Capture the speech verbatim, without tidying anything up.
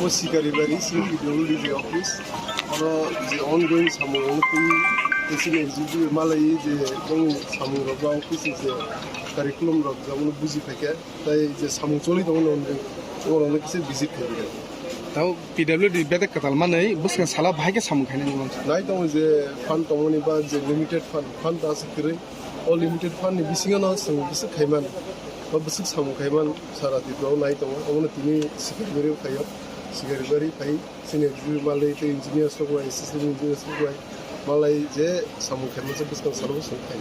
O Sikaribari sini P W D je office, oro je ongoing samung rok twi, tei sini executive malai je bongni samung rok ba office je curriculum rok jabolo buji phaikha, tei je samung choli tongo nonde, oro no kisa visit khaikha. Tao P W D bedek kwtal manwi bwskang sala bahai khe samung khainani mansa. Nai tongo je fund tongmani ba je limited fund, fund ta aswk kwrwi, o limited fund ni bisingo no chwng bwswk khaiman, ba bwswk samung khaiman sara Tripura o nai tongo, omono tini Sikaribari o khaio, Sikaribari phai. Sini executive malai tei engineers rok bai, assistant engineers rok bai malai je samung khaima se bwskang salo bwskang khai.